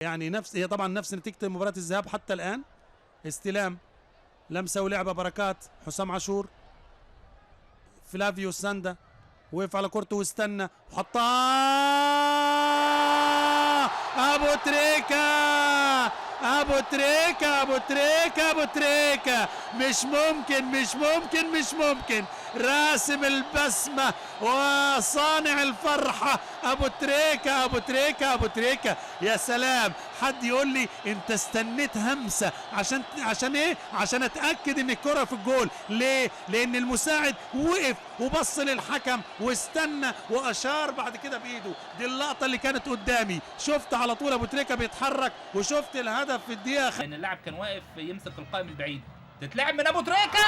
يعني نفس هي طبعا نفس نتيجة مباراة الذهاب حتى الآن. استلام، لمسة ولعبة، بركات، حسام عاشور، فلافيو ساندا وقف على كورته واستنى وحطها ابو تريكة، ابو تريكة، ابو تريكة، ابو تريكة، مش ممكن مش ممكن مش ممكن، راسم البسمة وصانع الفرحة ابو تريكة، ابو تريكة، ابو تريكة. يا سلام، حد يقول لي انت استنيت همسة عشان ايه؟ عشان اتأكد ان الكرة في الجول. ليه؟ لان المساعد وقف وبص للحكم واستنى واشار بعد كده بايده. دي اللقطة اللي كانت قدامي، شفت على طول ابو تريكة بيتحرك وشفت الهدف في الدقيقة. ان اللاعب كان واقف يمسك القائم البعيد، تتلعب من ابو تريكة،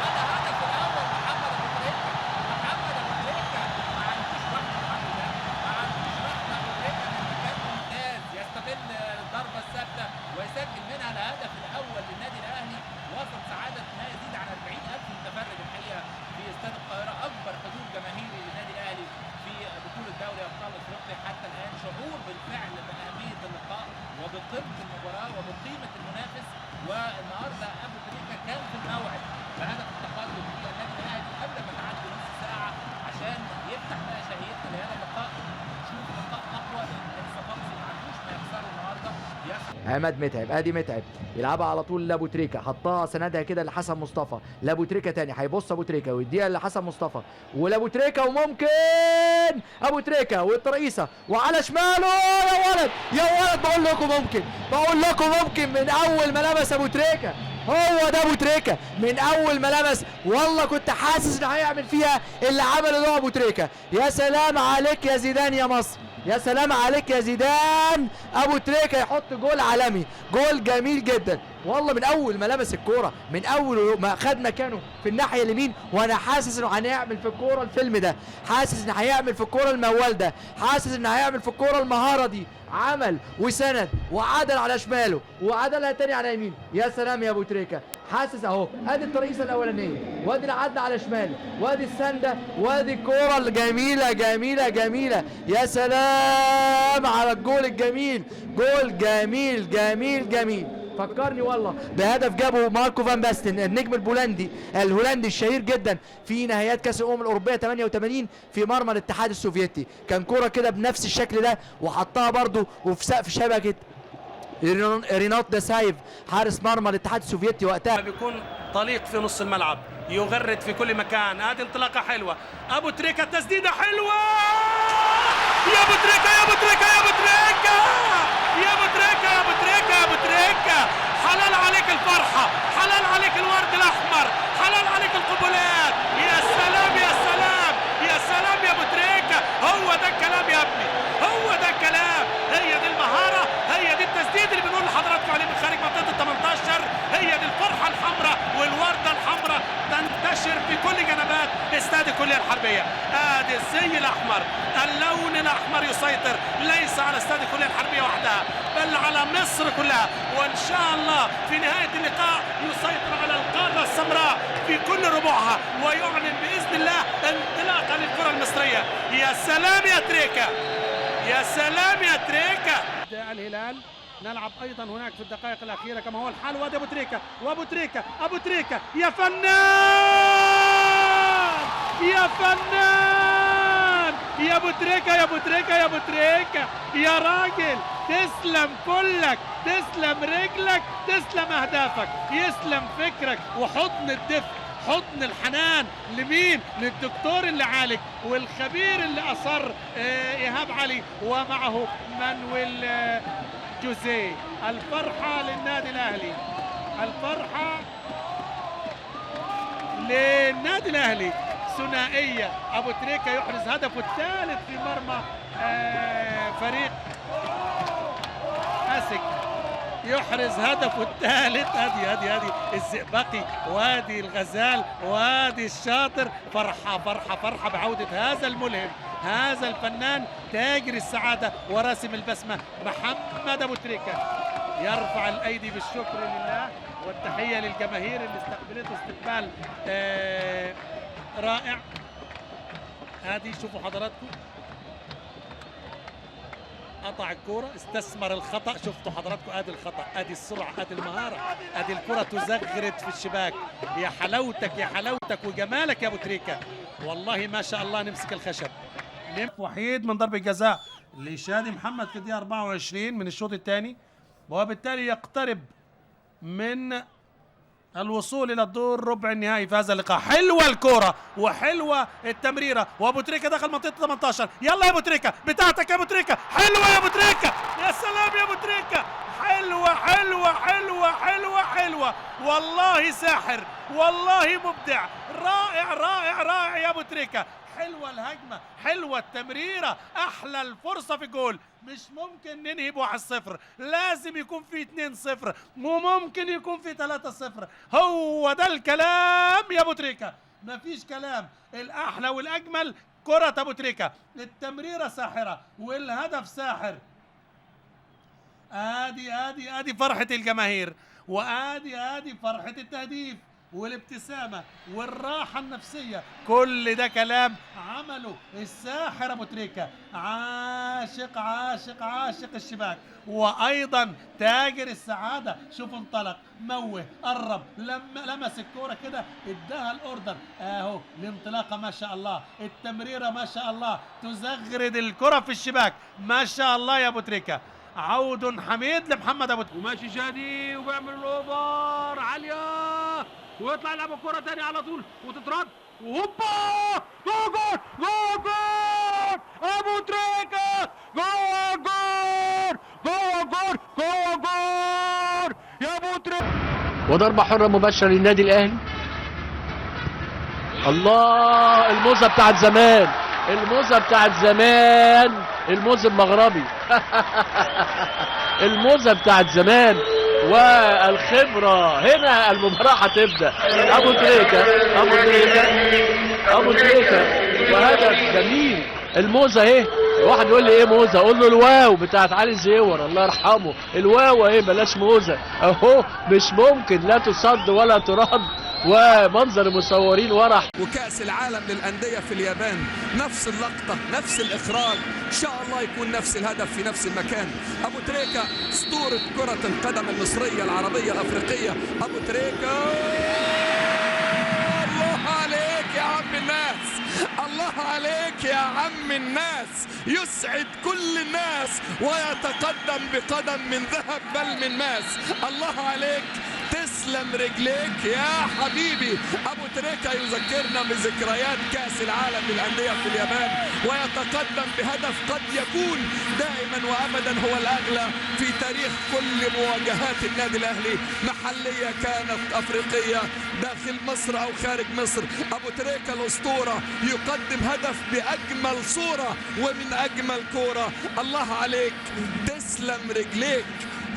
الهدف الاول محمد ابو تريكة. محمد ابو تريكة ما عندوش رحمة، الراجل ده ما عندوش رحمة. ابو تريكة من مكان ممتاز يستغل الضربة الثابتة ويسجل منها الهدف الاول للنادي الاهلي وسط سعادة ما يزيد عن 40,000 متفرج الحقيقة في استاد القاهرة، اكبر حضور جماهيري للنادي الاهلي في بطولة دوري ابطال افريقيا حتى الان. شعور بالفعل باهمية اللقاء وبقيمة المباراة وبقيمة المنافس، والنهارده ابو تريكة كان في الموعد بهدف التقدم للنادي الاهلي قبل ما تعدي نص ساعة عشان يفتح بقى شهيتنا لهذا اللقاء. نشوف لقاء اقوى لان نادي صفاقسي ما عندوش ما يخسره النهارده. عماد متعب، ادي متعب يلعبها على طول لابو تريكة، حطها سندها كده لحسن مصطفى، لابو تريكة تاني، هيبص ابو تريكة ويديها لحسن مصطفى ولابو تريكة، وممكن ابو تريكة والترقيصة وعلى شماله. يا ولد يا ولد، بقول لكم ممكن، بقول لكم ممكن. من اول ما لمس ابو تريكة، هو ده ابو تريكة، من اول ما لمس والله كنت حاسس انه هيعمل فيها اللي عمله ده ابو تريكة. يا سلام عليك يا زيدان يا مصر، يا سلام عليك يا زيدان. ابو تريكة يحط جول عالمي، جول جميل جدا والله. من اول ما لمس الكورة، من اول ما خد مكانه في الناحية اليمين، وانا حاسس انه هنعمل في الكورة الفيلم ده، حاسس انه هيعمل في الكورة الموال ده، حاسس انه هيعمل في الكورة المهارة دي. عمل وسند وعدل على شماله وعدلها تاني على يمينه. يا سلام يا ابو تريكة، حاسس اهو. ادي الترقيصه الاولانية، وادي العدل على شماله، وادي السنده، وادي الكورة الجميلة جميلة جميلة. يا سلام على الجول الجميل، جول جميل جميل جميل. فكرني والله بهدف جابه ماركو فان باستن النجم البولندي الهولندي الشهير جدا في نهائيات كاس الامم الاوروبية 88 في مرمى الاتحاد السوفيتي. كان كورة كده بنفس الشكل ده وحطها برده وفي سقف شبكة رينات داسايف حارس مرمى الاتحاد السوفيتي وقتها. بيكون طليق في نص الملعب، يغرد في كل مكان. ادي انطلاقة حلوة، ابو تريكه تسديده حلوة، يا ابو تريكه يا ابو تريكه يا ابو تريكه يا ابو تريكه يا ابو تريكه يا ابو تريكه. حلال عليك الفرحة، حلال عليك الورد الاحمر، حلال عليك القبلات. يا سلام يا سلام يا سلام يا ابو تريكه، هو ده الكلام يا ابني، هو ده الكلام. هي دي المهارة، هي دي التسديد اللي بنقول لحضراتكم عليه من خارج منطقة ال 18. هي دي الفرحة الحمراء والورده الحمراء تنتشر في كل جنبات استاد الكلية الحربية. ادي الزي الاحمر، اللون الاحمر يسيطر ليس على استاد الكلية الحربية وحدها بل على مصر كلها، وان شاء الله في نهاية اللقاء يسيطر على القارة السمراء في كل ربوعها، ويعلن باذن الله انطلاقة للكرة المصرية. يا سلام يا تريكه، يا سلام يا تريكه. الهلال نلعب ايضا هناك في الدقائق الاخيرة كما هو الحال. وادي ابو تريكه، وابو تريكه، ابو تريكه، يا فنان يا فنان يا ابو تريكه يا ابو تريكه يا ابو تريكه، يا راجل تسلم كلك، تسلم رجلك، تسلم اهدافك، يسلم فكرك، وحضن الدفء، حضن الحنان لمين؟ للدكتور اللي عالج والخبير اللي أصر إيهاب علي ومعه مانويل جوزيه. الفرحة للنادي الأهلي، الفرحة للنادي الأهلي، ثنائية. أبو تريكة يحرز هدفه الثالث في مرمى فريق أسك، يحرز هدفه الثالث. ادي ادي ادي الزئبقي، وادي الغزال، وادي الشاطر. فرحه فرحه فرحه بعوده هذا الملهم، هذا الفنان تاجر السعادة وراسم البسمة محمد ابو تريكه. يرفع الايدي بالشكر لله والتحيه للجماهير اللي استقبلته استقبال رائع. ادي شوفوا حضراتكم قطع الكورة، استثمر الخطا. شفتوا حضراتكم ادي الخطا، ادي السرعة، ادي المهارة، ادي الكره تزغرد في الشباك. يا حلاوتك يا حلاوتك وجمالك يا ابو تريكه، والله ما شاء الله. نمسك الخشب. وحيد من ضربه جزاء لشادي محمد في الدقيقة 24 من الشوط الثاني، وبالتالي يقترب من الوصول الى الدور ربع النهائي في هذا اللقاء. حلوة الكورة وحلوه التمريره، وابو تريكه دخل منطقة 18. يلا يا ابو تريكه، بتاعتك يا ابو تريكه، حلوة يا ابو تريكه، يا سلام يا ابو تريكه، حلوة حلوة حلوة حلوة حلوة، والله ساحر، والله مبدع، رائع رائع رائع يا ابو تريكه. حلوة الهجمة، حلوة التمريره، احلى الفرصة في جول. مش ممكن ننهي ب1-0، لازم يكون في 2-0، وممكن يكون في 3-0. هو ده الكلام يا ابو تريكه، مفيش كلام. الاحلى والاجمل كره ابو تريكه، التمريره ساحرة والهدف ساحر. ادي ادي ادي فرحه الجماهير، وادي ادي فرحه التهديف والابتسامة والراحة النفسية. كل ده كلام عمله الساحر ابو تريكه، عاشق عاشق عاشق الشباك، وايضا تاجر السعادة. شوف انطلق، موه، قرب، لما لمس الكورة كده اداها ال order. اهو الانطلاقة ما شاء الله، التمريره ما شاء الله، تزغرد الكره في الشباك، ما شاء الله يا ابو تريكه. عود حميد لمحمد ابو تريكه، وماشي شادي وبيعمل ال over عالية، ويطلع يلعب الكرة تاني على طول وتترد، وهوبا جول جول جول جول ابو تريكه، جول جول جول جول جول جول يا ابو تريكه. وضربة حرة مباشرة للنادي الأهلي. الله، الموزة بتاعت زمان، الموزة بتاعت زمان، الموز المغربي الموزة بتاعت زمان والخبرة. هنا المباراة هتبدأ. أبو تريكة أبو تريكة أبو تريكة، وهدف جميل. الموزة اهي، واحد يقول لي ايه موزة؟ اقول له الواو بتاعت علي زيور الله يرحمه، الواو اهي، بلاش موزة اهو، مش ممكن، لا تصد ولا ترد. ومنظر المصورين ورا. وكأس العالم للأندية في اليابان، نفس اللقطة، نفس الإخراج، إن شاء الله يكون نفس الهدف في نفس المكان. أبو تريكة أسطورة كرة القدم المصرية العربية الأفريقية. أبو تريكة، الله عليك يا عم الناس، الله عليك يا عم الناس، يسعد كل الناس ويتقدم بقدم من ذهب بل من ماس. الله عليك، تسلم رجليك يا حبيبي. أبو تريكة يذكرنا بذكريات كأس العالم للأندية في اليابان، ويتقدم بهدف قد يكون دائما وأبدا هو الأغلى في تاريخ كل مواجهات النادي الأهلي، محلية كانت أفريقية، داخل مصر أو خارج مصر. أبو تريكة الأسطورة يقدم هدف بأجمل صورة ومن أجمل كورة. الله عليك، تسلم رجليك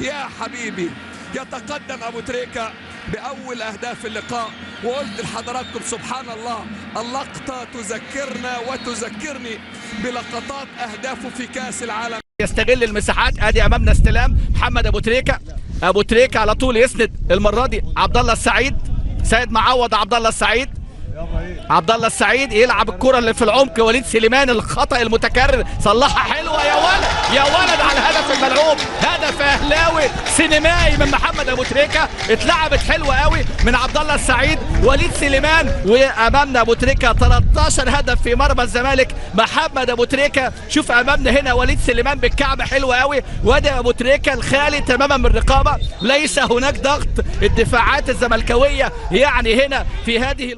يا حبيبي. يتقدم أبو تريكة بأول أهداف اللقاء. وقلت لحضراتكم سبحان الله، اللقطة تذكرنا وتذكرني بلقطات أهدافه في كأس العالم. يستغل المساحات. ادي امامنا استلام محمد ابو تريكة، ابو تريكة على طول يسند المرة دي عبد الله السعيد، سيد معوض عبد الله السعيد، عبد الله السعيد يلعب الكرة اللي في العمق، وليد سليمان الخطأ المتكرر، صلحها حلوة يا ولد يا ولد على الهدف الملعوب، هدف اهلاوي سينمائي من محمد ابو تريكة، اتلعبت حلوة قوي من عبد الله السعيد وليد سليمان، وامامنا ابو تريكة 13 هدف في مرمى الزمالك. محمد ابو تريكة، شوف امامنا هنا وليد سليمان بالكعب حلوة قوي، وادي ابو تريكة الخالي تماما من الرقابة، ليس هناك ضغط، الدفاعات الزملكاوية يعني هنا في هذه